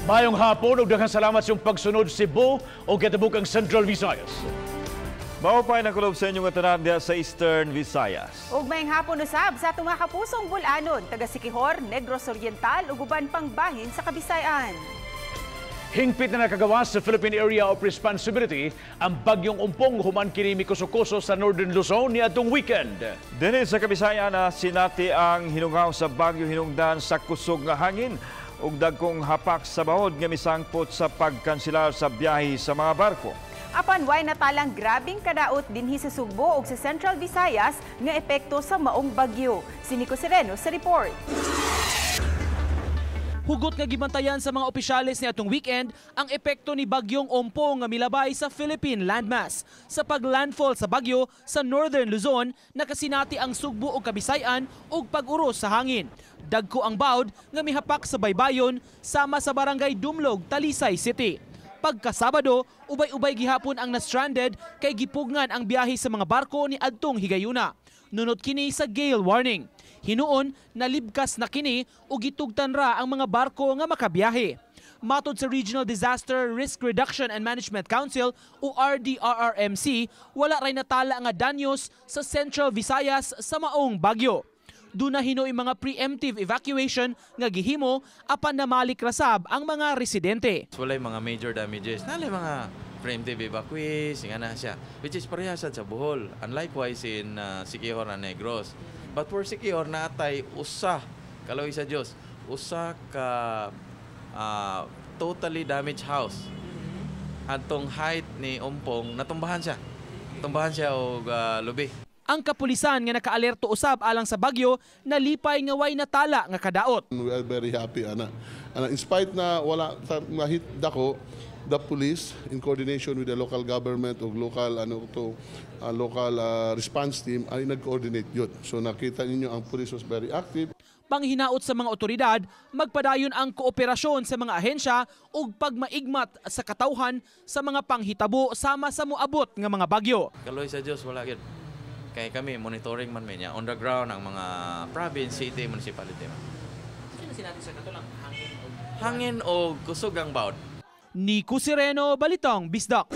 Maayong hapon ug daghang salamat sa inyong pagsunod, Cebu ug katibukang Central Visayas. Maupay na kulob sa inyong tanan diha sa Eastern Visayas. Ug maayong hapon usab sa atong mga kapusong Bol-anon, taga Siquijor, Negros Oriental ug uban pang bahin sa Kabisayan. Hingpit na nakagawas sa Philippine Area of Responsibility ang bagyong Ompong human kini mikuso-kuso sa Northern Luzon niadtong weekend. Dinhi sa Kabisayan na sinati ang hinungaw sa bagyo hinungdan sa kusog nga hangin ug dagkong hapak sa bahod nga misangpot sa pagkanselar sa biyahe sa mga barko. Apan way natalang grabing kadaot dinhi sa Sugbo ug sa Central Visayas nga epekto sa maong bagyo. Si Nico Sereno sa report. Hugot nga gibantayan sa mga opisyales ni atong weekend ang epekto ni Bagyong Ompong nga milabay sa Philippine landmass. Sa paglandfall sa bagyo sa Northern Luzon, nakasinati ang Sugbo ug Kabisayan ug pag-uros sa hangin. Dagko ang bawd nga mihapak sa baybayon sama sa Barangay Dumlog, Talisay City. Pagkasabado, ubay-ubay gihapon ang na-stranded kay gipugngan ang biyahe sa mga barko ni adtong higayuna. Nunot kini sa gale warning. Hinuon, nalibkas na kini ug gitugtan ra ang mga barko nga makabiyahe. Matod sa Regional Disaster Risk Reduction and Management Council o RDRRMC, wala ray natala nga danyos sa Central Visayas sa maong bagyo. Duna hinuoy mga preemptive evacuation nga gihimo apan namalik rasab ang mga residente. Walay mga major damages. Nalay mga preemptive evacuees, nga na siya. Which is parehas sad sa Bohol. And likewise in Siquijor and Negros. But for Siquijor, natay usa, kaluoy sa Dios, usa ka totally damaged house. Atong height ni Ompong, natumbahan siya. Tumbahan siya og lubi. Ang kapulisan nga nakaalerto usab alang sa bagyo, nalipay nga way natala nga kadaot. We are very happy ana. Ana in spite na wala ta mahit dako, the police in coordination with the local government o local ano to local response team ay nag-coordinate yun. So nakita ninyo ang police was very active. Panghinaot sa mga otoridad, magpadayon ang kooperasyon sa mga ahensya ug pagmaigmat sa katawhan sa mga panghitabo sama sa moabot nga mga bagyo. Kaluoy sa Dios, wala gyud. Kay kami monitoring man mi niya on the ground ang mga province, city, municipality man. Hangin o kusog ang bawd. Nico Sereno, Balitang Bisdak.